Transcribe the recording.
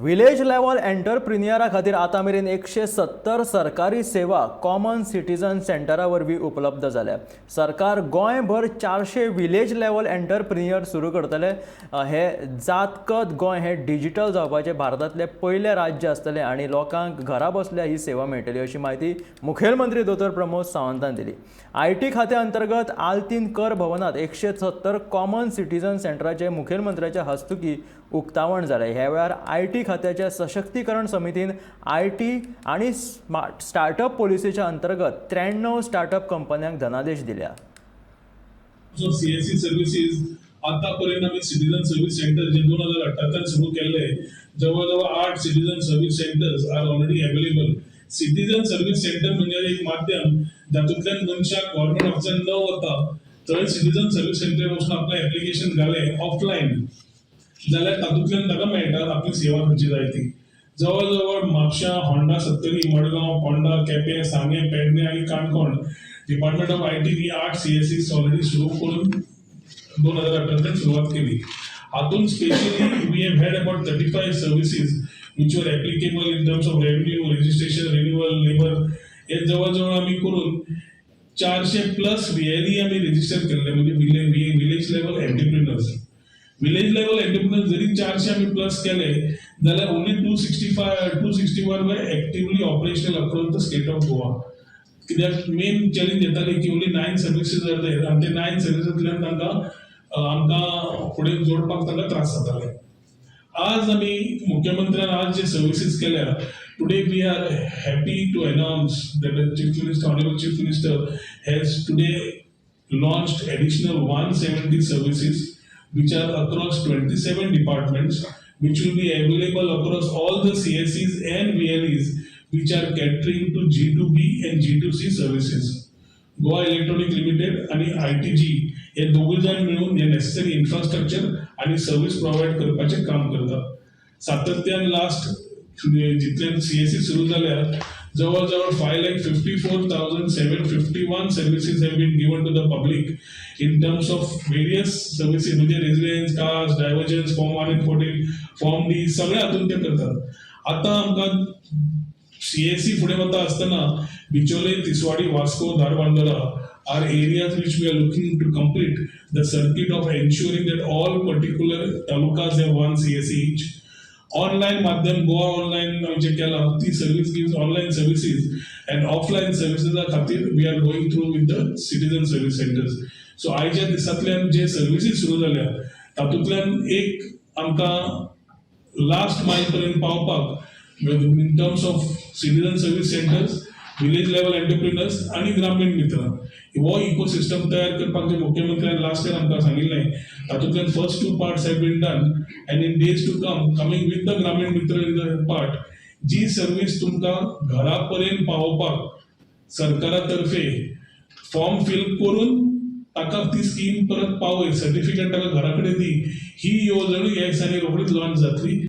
Village level एंटरप्रिन्युअरा खातीर आतां मेरेन 170 सरकारी सेवा कॉमन सिटीजन सेंटरा वरवीं उपलब्ध जाल्या. सरकार गोंयभर 400 विलेज लेव्हल एंटरप्रिन्युअर सुरू करतले. हे जातकत गोंय हे डिजिटल जावपाचें भारतांतलें पयलें राज्य आसतलें आनी लोकांक घरा बसल्या ही सेवा मेळटली, अशी म्हायती मुखेलमंत्री दोतोर प्रमोद सावंतान दिली. IT खात्या अंतर्गत आल्तीन कर भवनात 170 कॉमन सिटीजन सेंटराचे मुखेलमंत्र्याच्या हस्तुकी उक्तावण जालें. ह्या वेळार IT खात्याच्या सशक्तीकरण समितीन IT आनी स्मार्ट स्टार्टअप पॉलिसीच्या अंतर्गत 93 स्टार्टअप कंपन्यांक धनादेश दिल्या. सो सीएससी सर्व्हिसेस आतापर्यंत आम्ही सिटीजन सर्व्हिस सेंटर जे 2018 सुरू केल्ले, जवळ जवळ आठ citizen service centers are already available. Citizen service center म्हणजे एक माध्यम जातूंतल्यान मनशाक गव्हर्मेंट ऑफिसान न वता थंय सिटीजन सर्व्हिस सेंटर वचून आपलें एप्लिकेशन घालें ऑफलायन जाल्यार तातूंतल्यान ताका मेळटा आपली सेवा खंयची जाय ती. जवळ जवळ म्हापशां, होंडा, सत्तरी, मडगांव, पोंडा, केपें, सांगें, पेडणे आनी काणकोण डिपार्टमेंट ऑफ IT ही आठ सीएससी ऑलरेडी सुरू करून 2018 सुरवात केली. हातून specially we have had about 35 services which were applicable in terms of revenue, registration, renewal, labour. हे जवळ जवळ आमी करून 400 प्लस व्हीएलई आमी रजिस्टर केल्ले, म्हणजे village level entrepreneurs. Village level entrepreneur जरी 400 आमी प्लस केले जाल्यार only 265, 261 were actively operational across the state of Goa. कित्याक मेन चॅलेंज येताली की only nine services are there आनी ते नायन सर्विसींतल्यान तांकां आमकां फुडें जोडपाक तांकां त्रास जाताले. आज आमी मुख्यमंत्र्यान आज जे सर्विसीस केल्या, today we are happy to announce that the Chief Minister, Honourable Chief Minister has today launched additional 170 services which are across 27 departments, which will be available across all the CSCs and VLEs which are catering to G2B and G2C services. Goa electronic limited आणि ITG हे दोगूय जाण मिळून हे necessary infrastructure आणि service provide करपाचें काम करतात. सातत्यान लास्ट जितल्यान सीएससी सुरू जाल्या, जवळ जवळ 5,54,751 services have been given to the public in terms of various services, म्हणजे residence, caste, divergence, form 1 and 14, form D, सगळे हातून ते करतात. आतां आमकां सीएससी फुडें वता आसतना बिचोले, Tiswadi, Vasco, Dharbandora are areas which we are looking to complete the circuit of ensuring that all particular talukas have one CSC each. Online माध्यम गोवा ऑनलायन जे केलां ती service gives online services and offline सर्विसेसा खातीर we are going through with the citizen service centers. So आयच्या दिसांतल्यान जे services सुरू जाल्या तातूंतल्यान एक आमकां लास्ट मायल पर्यंत पावपाक in terms of citizen service centers, village level entrepreneurs आनी ग्रामीण मित्र हो इकोसिस्टम तयार करपाक जे मुख्यमंत्र्यान लास्ट इयर आमकां सांगिल्लें, तातूंतल्यान first two parts have been done and in days to come, coming with the Gramin Mitra in the part, ji service तुमकां घरा पर्यंत पावोवपाक सरकारा तर्फे फॉर्म फिल करून ताका ती स्कीम परत पावय, सर्टिफिकेट ताका घरा कडेन दी, ही येवजण ह्या दिसांनी रोखडीच लॉन्च जातली.